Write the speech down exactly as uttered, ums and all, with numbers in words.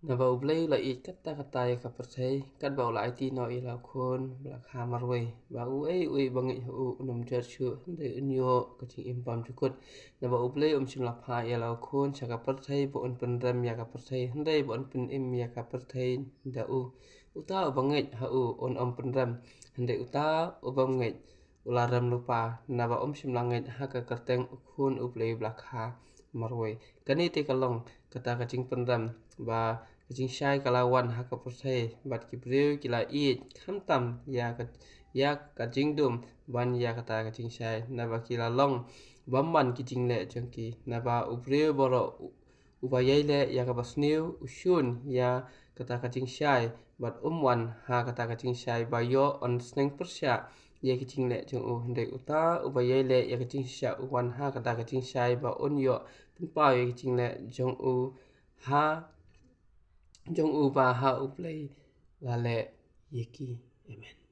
Naba U Blei u la ïeit katta katta ïa ka pyrthei, katba u la aiti noh ïa la u khun ba la kha marwei, ba uei uei ba ngeit ha u un ym jot shuh, hynrei un ïoh ka jingim bymjukut. Naba U Blei um shym la phah ïa la u khun sha ka pyrthei ba un pynrem ïa ka pyrthei, hynrei ba un pynim ïa ka pyrthei da u. Uta uba ngeit ha u un ym pynrem, hynrei uta uba ngeit u la rem lypa, naba um shym la ngeit ha ka kyrteng u Khun U Blei ba la kha marwei. Kane te ka long kata ka jingpynrem, ba ka jingshai ka la wan ha ka pyrthei, bad ki briew ki la ïeit khamtam ïa ka, ïa ka jingdum ban ïa kata ka jingshai, naba ki la long bymman ki jingleh jong ki. Naba u briew baroh u, uba ïai leh ïa kaba sniew u shun ïa kata ka jingshai, bad um wan ha kata ka jingshai ba ïoh yn sneng pyrshah ïa ki jingleh jong u, hynrei uta uba ïai leh ïa ka jingshisha u wan ha kata ka jingshai ba un ïoh pynpaw ïa ki jingleh jong u ha, jong u ba ha U Blei la leh ïa ki. Amen.